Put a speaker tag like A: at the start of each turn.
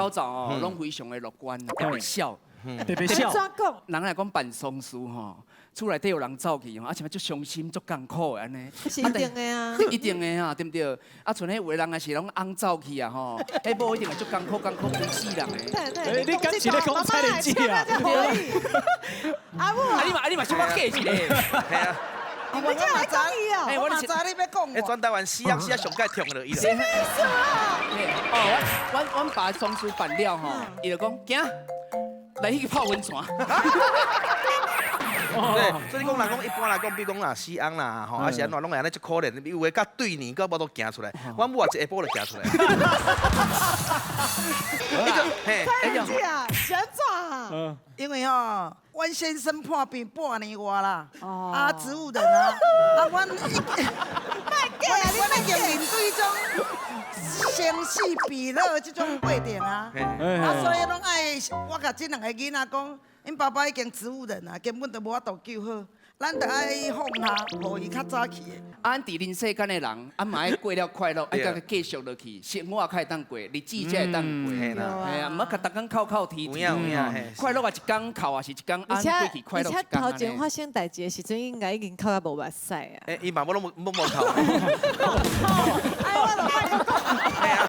A: 口罩哦，攏非常的樂觀，特別笑。
B: 特別笑。
C: 怎講？
A: 人來講辦喪事吼，厝內底有人走去吼，啊，像足傷心、足艱苦的按呢。
C: 是一定的啊。
A: 一定的啊，對毋對？啊，像彼有的人也是攏翁走去啊吼，彼某一定會足艱苦、艱苦規世人的。
B: 欸，你敢是咧講蔡蓮子啊？
C: 阿母。
A: 啊，你嘛，啊你嘛小可假一下。
D: 係啊。
C: 你這來講伊哦。
A: 欸，
E: 我嘛知你欲講。
D: 欸，全台灣死翁死啊上蓋痛的伊。
C: 什麼意思啊？
A: 哦，阮爸喪事辦了吼，伊就講行，來去泡溫泉。
D: 對，所以你講人講一般來講，比如講啦死翁啦，吼，啊是按怎攏會按呢足可憐，有的佮對年閣無都行出來，阮母也一下晡就行出來。
C: 嘿，蔡蓮子啊，是按怎啊？
E: 因為吼，阮先生破病半年外啦，啊，植物人啊，啊，阮已經，阮已經面對這種生死比樂這種過程啊，啊，所以攏愛我共這兩个囡仔講，𪜶爸爸已經植物人啊，根本就無法度救好，咱著愛放下，予伊較早去的。
A: 啊，咱佇人世間的人，啊嘛愛過了快樂，愛共佢繼續落去，生活較會當過，日子才會當過。係啊，毋好共逐工哭哭啼啼。快樂也一工，哭也是一工，按過去快樂一工。
C: 而且頭前發生代誌的時陣，應該已經哭到無目屎啊。
D: 欸，伊嘛無攏無無哭。
C: 哎，我就莫閣講。